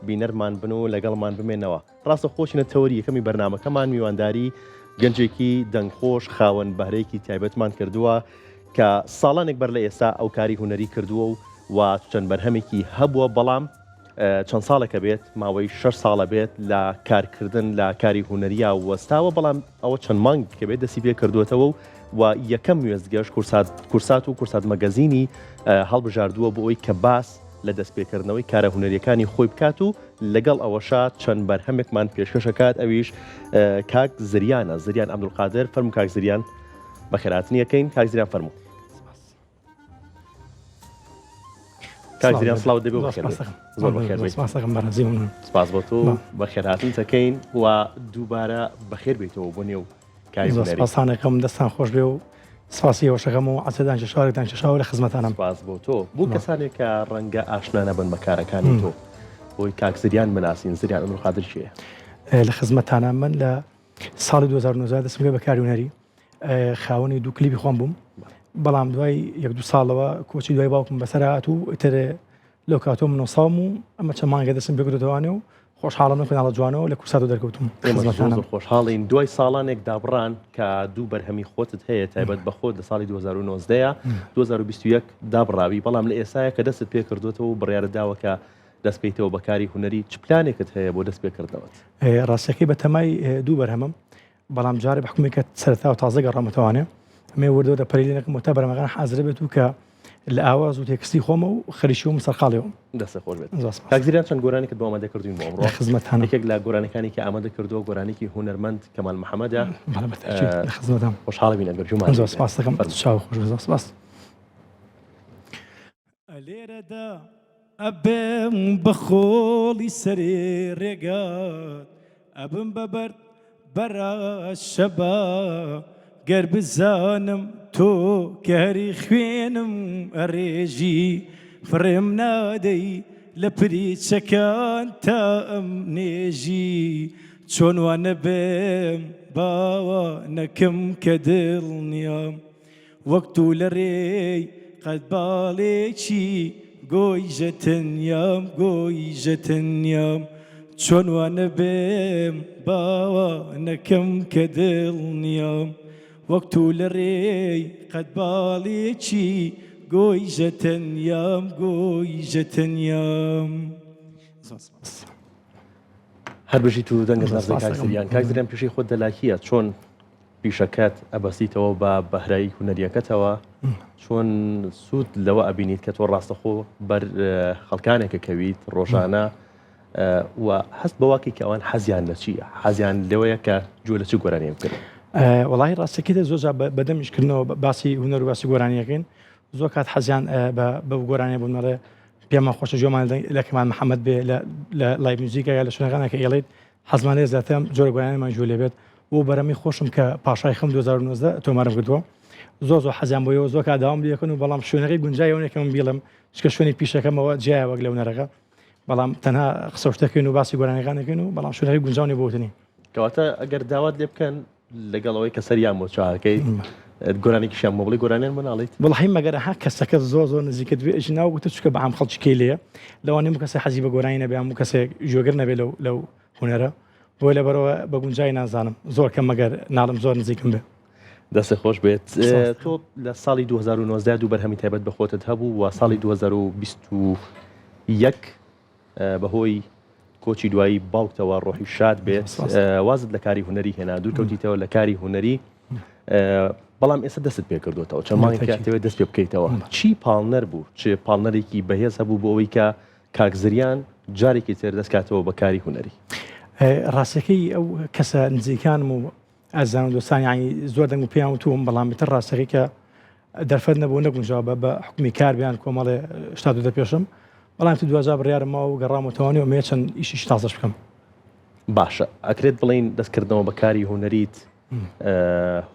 بینەرمان بن و لەگەڵمان بمێنەوە. ڕاستەوخۆ چینە تەوەری یەکەمی بەرنامەکەمان میوانداری گەنجێکی دەنگخۆش خاوەن بەهرەیەکی تایبەتمان کردووە کە ساڵانێک بەر لە ئێستا ئەو کاری هونەری کردووە و و چەند بەرهەمێکی هەبووە بەڵام چەند ساڵێکە بێت ماوەی شەش ساڵە بێت لە کارکردن لە کاری هونەریا وەستاوە بەڵام ئەوە چەند مانگ کە بێت دەستی پێ کردووەتەوە و و یەکەم وێستگەش کورسات کورسات و کورسات مەگەزینی هەڵبژاردووە بۆ ئەوی کە باس لە دەستپێکردنەوەی کارە هونەریەکانی خۆی بکات و لەگەڵ ئەوەشا چەند بەرهەمێکمان پێشکەش ئەکات ئەویش کاک زریانە زریان عەبدولقادر فەرموو کاک زریان بەخێرهاتنی ئەکەین کاک زریان فەرموو. کاک زریان سڵاو دەبێ و بەخێر بێیت. زۆر بەخێر بێیت. سپاس بۆ تۆ بەخێرهاتن دەکەین و دووبارە بەخێر بێیتەوە بۆ نێو کاری زۆر هونەری. سپاستان ئەکەم دەستان خۆش بێ و سپاسی ئێوەشەکەم و عەزێتان کێشاوە لێتان کێشاوە لە خزمەتانم. سپاس بۆ تۆ. بۆ کەسانێک کە ڕەنگە ئاشنا نەبن بە کارەکانی تۆ بۆی کاک زریان بناسین زریان عەبدولقادر کێیە؟ لە خزمەتانە من لە ساڵی 2019 دەستم کرد بە کاری هونەری خاوەنی دوو کلیپی خۆم بووم بەڵام دوای یەک دوو ساڵەوە کۆچی دوای باوکم بەسەر هات و ئیتر لەو کاتەوە من نۆساوم و ئەمە چەند مانگە دەستم پێکردووەتەوانێ و خۆشحاڵم لەم کەناڵە جوانەوە لە کوردساتەوە دەرکەوتوم. ئێمەش زۆر زۆر خۆشحاڵین دوای ساڵانێک دابڕان کە دوو بەرهەمی خۆتت هەیە تایبەت بە خۆت لە ساڵی 2019 2021 دابڕاوی بەڵام لە ئێسایە کە دەستت پێکردوێتەوە و بڕیارت داوە کە دەست بکەیتەوە بە کاری هونەری چ پلانێکت هەیە بۆ دەست پێکردنەوەت؟ ڕاستەکەی بەتەمای دوو بەرهەمم بەڵام جارێ بە حکومی کە سەرەتا و تازە گەڕامەتەوانێ ئەمێ وردە وردە پەری لێ نەکەم و تا بەرهەمەکان حازرە بێت و کە لە ئاواز و تێکستی خۆمە و خەریکی و سەرقاڵیەوەم. دەستت خۆش بێت. زۆر سپاس. کاک زریان چەند گۆرانیکت بۆ ئامادە کردووین بۆ ئەمڕۆ. لە خزمەتتانم. یەکێک لە گۆرانیەکانی کە ئامادە کردووە گۆرانیکی هونەرمەند کەمال محەمەدە. بەڵێ بە تەئکید لە خزمەتام. خۆشحاڵ بین ئەگەر گوێمان لێ زۆر بێت. سپاست دەکەم. فەرموو. چاو خۆش بێت. زۆر سپاس. ئەلێرەدا ئەبم بە خۆڵی سەرێ ڕێگات ئەبم بە بەرد بەرا شەبا گەر بزانم تۆ کە هەری خوێنم ئەڕێژی فڕێم نادەی لە پریچەکان تا ئەم نێژی چۆن وا نەبم باوا نەکەم کە دڵنیام وەک تو لە رێی قەد باڵێکی گۆیژە تەنیام گۆیژە تەنیام چۆن وا نەبم باوا نەکەم کە دڵنیام وەک تو لە رێی قەد باڵێکی گۆیژە تەنیام گۆیژە تەنیام. زۆر سپاس. هەر بژیت و دەنگت نەرزێ کاک زریان. کاک زریان پیشەی خۆت دەلاکییە چۆن پیشەکەت ئەبەستیتەوە بە بەهرەی هونەریەکەتەوە چۆن سوود لەوە ئەبینیت کە تۆ ڕاستەخۆ بەر خەڵکانێکە کەویت ڕۆژانە و هەست بەواکی کە ئەوان حەزیان لە چییە حەزیان لەوەیە کە گوێ لە چ گۆرانیە بکەن وەڵی ڕاستەکەی زۆر جار بەدەم ئیشکردنەوە باسی هونەر و باسی گۆرانیەکەین زۆر کات حەزیان بە گۆرانیە بوون مەڵێ پێمان خۆشە گوێمان لە کەمال محەممەد بێ لە live میوزیکە یا لە شوێنەکانە کە ئێڵێت حەزمان لێ زیاتر ئەم جۆرە گۆرانیانەمان گوێ لێ بێت بۆ بەرەمی خۆشم کە پاشای خەم 2019 تۆمارم کردووە زۆر زۆر حەزیان بۆیەوە زۆر کات داوام لێکن و بەڵام شوێنەکەی گونجای ئەوەیە کە من بیڵێم چکە شوێنی پیشەکەمەوە جیایە وەک لە هونەرەکە بەڵام تەنها قسە و شتەکەین و باسی گۆرانیەکان دەکەین و بەڵام شوێنەکەی گونجاو نیە بۆ وتنی. کەواتە ئەگەر داوات لێ بکەن لەگەڵ ئەوەی کە سەریان بۆ چاکەیت گۆرانیکیشیان بۆ بڵێ گۆرانیان بۆ ناڵیت؟ وەڵاهی مەگەر ها کەسەکە زۆر زۆر نزیکت بێ ئەژی ناو گوتت چونکە بە عام خەڵکی کەی لێیە لەوانەیە هەموو کەسێ حەزی بە گۆرانی نەبێ هەموو کەسێک گوێگر نەبێ لەو لەو هونەرە بۆیە لەبەرەوە بە گونجای نازانم زۆر کەم مەگەر ناڵم زۆر نزیکم بێ. دەستت خۆش بێت تۆ لە ساڵی 2019 دوو بەرهەمی تایبەت بە خۆتت هەبوو و ساڵی 2021 بەهۆی کۆچی دوایی باوکتەوە ڕۆحی شاد بێت وازت لە کاری هونەری هێنا دوور کەوتیتەوە لە کاری هونەری بەڵام ئێستا دەست پێ کردوتەوە چەند مانگێک دەست پێ بکەیتەوە چی پاڵنەر بوو چ پاڵنەرێکی بەهێز هەبوو بۆ ئەوەی کە کاک زریان جارێکی تر دەست کاتەوە بە کاری هونەری؟ ڕاستەکەی ئەو کەسە نزیکانم و ئازیزان و دۆستان یانی زۆر دەنگ و پێیان وتووم بەڵام ئیتر ڕاستەکەی کە دەرفەت نەبوو نەگونجاوە بە بە حکومی کار بیان کۆمەڵێ شتا دۆتە پێشم بەڵام تو دواجار بڕیارم ماوە و گەڕامەوە تەوانی و ئەمەوێ چەند ئیشیش تازەش بکەم. باشە ئەکرێت بڵێین دەستکردنەوە بە کاری هونەریت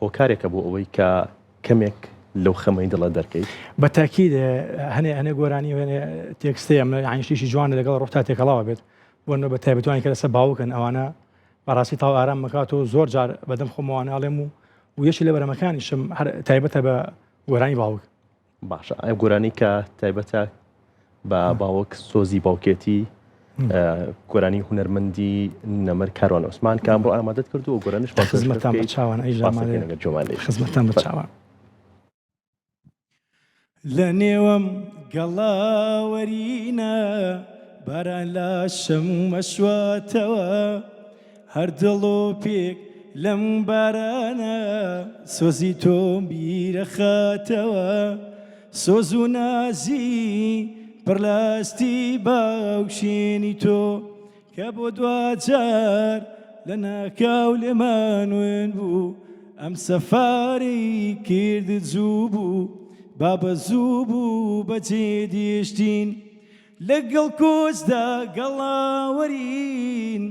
هۆکارێکە بۆ ئەوەی کە کەمێک لەو خەمەی دڵە دەرکەیت؟ بە تاکید هەنێ هەنێ گۆرانی و هەنێ تێکستەیە ئەمە یانی شتێکی جوانە لەگەڵ ڕۆحتا تێکەڵاوە بێت بۆ نمونە بە تایبەتوانی کە لەسەر باوکن ئەوانە بەڕاستی تاو ئارام مەکات و زۆر جار بەدەم خۆمەوە ناڵێم و و یەکی لە بەرەمەکانیشم هەر تایبەتە بە گۆرانی باوک. باشە ئەو گۆرانی کە تایبەتە بە باوک سۆزی باوکێتی. گۆرانی هونەرمەندی نەمر کاروان عوسمان کە ئەمڕۆ ئامادەت کردو و گۆرانیش خزمەتان بە چاوان ئەی خزمەتان بە چاوان. لە نێوەم گەڵاوەرینە باران لاشەم مەشواتەوە هەر دڵۆپێک لەم بارانە سۆزی تۆم بیرەخاتەوە سۆز و نازی پڕ لە هەستی باوشێنی تۆ کە بۆ دواجار لە ناکاو لێمان ون بوو ئەم سەفارەی کردت زوو بوو بابە زوو بوو بەجێ دێشتین لەگەڵ کۆچدا گەڵاوەرین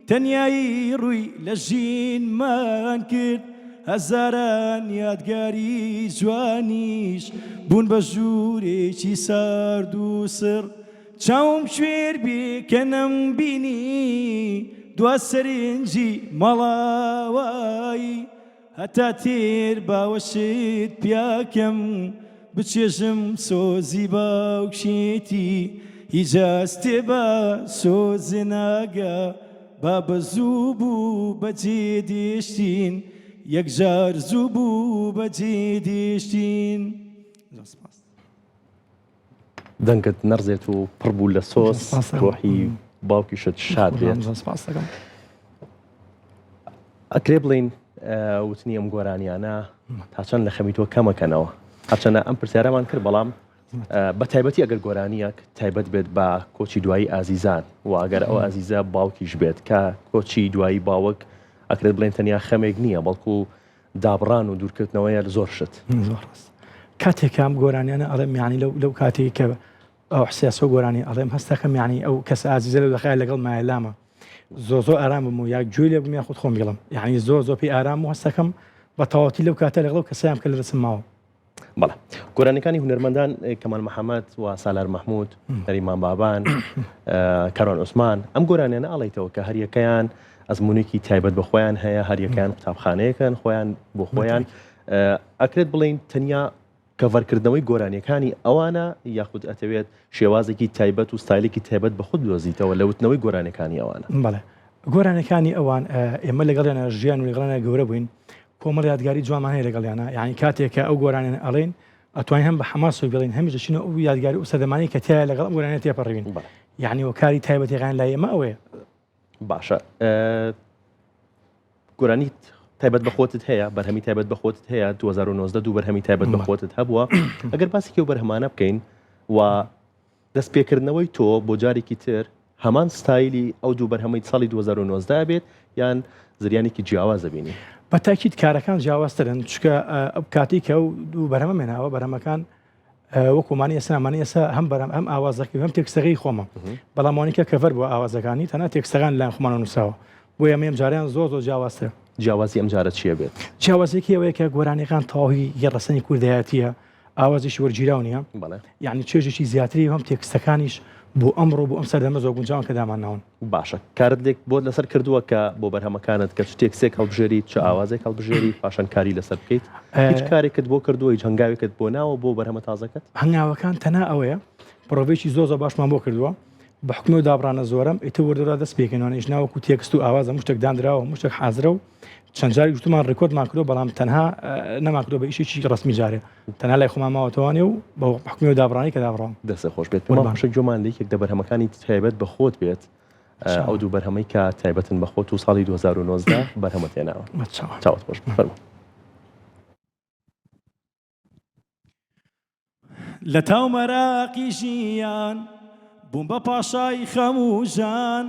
تەنیایی ڕووی لە ژینمان کرد هەزاران یادگاری جوانیش بوون بە ژوورێکی سارد و سڕ چاوم کوێر بێ کە نەمبینی دوا سەرنجی ماڵاوایی هەتا تێر باوەشت پیاکەم بچێژم سۆزی باوکێتی هیچ هەستێ بە سۆزێ ناگا بابە زوو بوو بەجێ دێشتین یەکجار زوو بوو بەجێ دێشتین. زۆر سپاس. دەنگت نەڕزێت و پڕ بوو لە سۆز ڕۆحی باوکیشت شاد بێت. ئەکرێ بڵین وتنی ئەم گۆرانیانە تا چەند لە خەمی تۆ کەمەکەنەوە هەرچەنە ئەم پرسیارەمان کرد بەڵام بە تایبەتی ئەگەر گۆرانیەک تایبەت بێت بە کۆچی دوایی ئازیزان و ئەگەر ئەو ئازیزە باوکیش بێت کە کۆچی دوایی باوک ئەکرێت بڵێن تەنیا خەمێک نییە بەڵکو دابڕان و دوورکەوتنەوەیە لە زۆر شت. زۆر ڕاست کاتێک کە ئەم گۆرانیانە ئەڵێم یانی لەو لەو کاتێک کە ئەو حساسە گۆرانی ئەڵێم هەستەکەم یانی ئەو کەسە ئازیزە لەو دەقەیە لەگەڵ مایە لامە زۆر زۆر ئارام بم و یا گوێ لێ بم یاخود خۆم بیڵم یانی زۆر زۆر پێی ئارام و هەستەکەم بە تەواوەتی لەو کاتە لەگەڵ ئەو کەسەیان کە لە دەستم ماوە. بەڵێ گۆرانیەکانی هونەرمەندان کەمال محەممەد و سالار مححمود نەریمان بابان کاروان عوسمان ئەم گۆرانیانە ئاڵیتەوە کە هەریەکەیان ئەزمونێکی تایبەت بە خۆیان هەیە هەریەکەیان قوتابخانەیەکەن خۆیان بۆ خۆیان ئەکرێت بڵین تەنیا کەڤەرکردنەوەی گۆرانیەکانی ئەوانە یاخود ئەتەوێت شێوازێکی تایبەت و ستایلێکی تایبەت بە خود دۆزیتەوە لە وتنەوەی گۆرانەکانی ئەوانە بەڵێ گۆرانەکانی ئەوان ئێمە لەگەڵیانە ژیان و لەگەڵیانە گەورە بووین کۆمەڵ یادگاری جوانمان هەیە لەگەڵیانە یعنی کاتێک کە ئەو گۆرانیانە ئەڵێن ئەتوانین هەم بە حەماسەوە بڵێن هەمیش دەچینە ئەو یادگاری و سەردەمانی کە تایە لەگەڵ ئەم گۆرانیانە تێپەڕیوین یعنی وەکاری تایبەتیەکان لای ئێمە ئەوەیە. باشە گۆرانیت تایبەت بە خۆتت هەیە بەرهەمی تایبەت بە خۆتت هەیە 2009 دوو بەرهەمی تایبەت بە خۆتت هەبووە ئەگەر باسێکی و بەرهەمانە بکەین و دەستپێکردنەوەی تۆ بۆ جارێکی تر هەمان ستایلی ئەو دوو بەرهەمەی ساڵی 2009 بێت یان زریانێکی جیاواز دەبینی؟ بە تاکید کارەکان جیاوازترن چونکە ئەو کاتێک کە ئەو دوو بەرهەمەم هێناوە بەرهەمەکان وەکو مانی ئێستا مانی ئێستا هەم بەرهەم هەم ئاوازەکەی هەم تێکستەکەی خۆمە بەڵام وانیکە cover بووە ئاوازەکانی تەنها تێکستەکان لای خۆمانەوە نووسراوە بۆیە ئەمە ئەمجارەیان زۆر زۆر جیاوازترە. جیاوازی ئەمجارە چییە بێت؟ جیاوازیەکەی ئەوەیە کە گۆرانیەکان تەواوی هی ڕەسەنی کوردایەتییە ئاوازیشی وەرگیراو نییە یعنی چێژێکی زیاتری هەم تێکستەکانیش بۆ ئەمڕۆ بۆ ئەم سەردەمە زۆر گونجاون کە دامانناون. باشە کارت لێک بۆت لەسەر کردووە کە بۆ بەرهەمەکانت کە چ تێکسێک هەڵبژێریت چ ئاوازێک هەڵبژێریت پاشان کاری لەسەر بکەیت هیچ کارێکت بۆ کردووە هیچ هەنگاوێکت بۆ ناوە بۆ بەرهەمە تازەکەت؟ هەنگاوەکان تەنها ئەوەیە پرۆڤێکی زۆر زۆر باشمان بۆ کردووە بە حوکمی ئەو دابڕانە زۆرەم ئیتر وردە وردە دەست پێکەین وانە ئیش ناوەکو تێکست و ئاواز هەموو شتێک دانراوە هەموو شتێک حازرە و چەند جارێک وتمان ڕیکۆردمان کردووە بەڵام تەنها نەمان کردووە بە ئیشێکی ڕەسمی جارێ تەنها لای خۆمان ماوەتەوانێ و بە حوکمی ئەو دابڕانەی کە دابڕاوم. دەستت خۆش بێت پێمان خۆشە گوێمان لە یەکێک لە بەرهەمەکانی تایبەت بە خۆت بێت ئەو دوو بەرهەمەی کە تایبەتن بە خۆت و ساڵی 2019 بەرهەمت هێناوە. چاوت خۆش بێت فەرموو. لە تاو مەراقی ژیان بووم بە پاشای خەم و ژان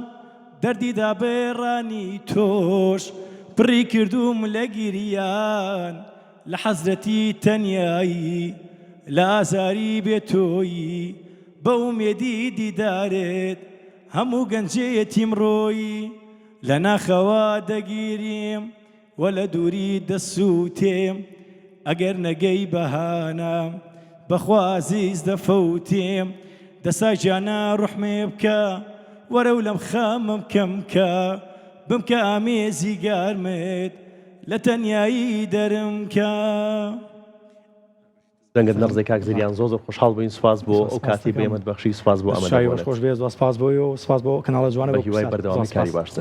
دەردی دابڕانی تۆش پڕی کردووم لە گریان لە حەزرەتی تەنیایی لە ئازاری بێ تۆیی بە ئومێدی دیدارت هەموو گەنجێتیم ڕۆیی لە ناخەوە دەگیریم وە لە دووری دەسووتێم ئەگەر نەگەی بە هانام بەخوا ئازیز دەفەوتێم دەسا گیانە ڕوحمێ بکە وەرە و لەم خەمەم کەم کە بمکە ئامێزی گەرمت لە تەنیایی دەرم کە. دەنگت نەڕزێ کاک زریان زۆر زۆر خۆشحاڵ بووین سوپاس بۆ ئەو کاتی بە ئێمەت بەخشی سوپاس بۆ ئەمە خۆش بێ زۆر سپاس بۆی و سپاس بۆ کەناڵە جوانە بە هیوای بەردەوامی کاری باشتر.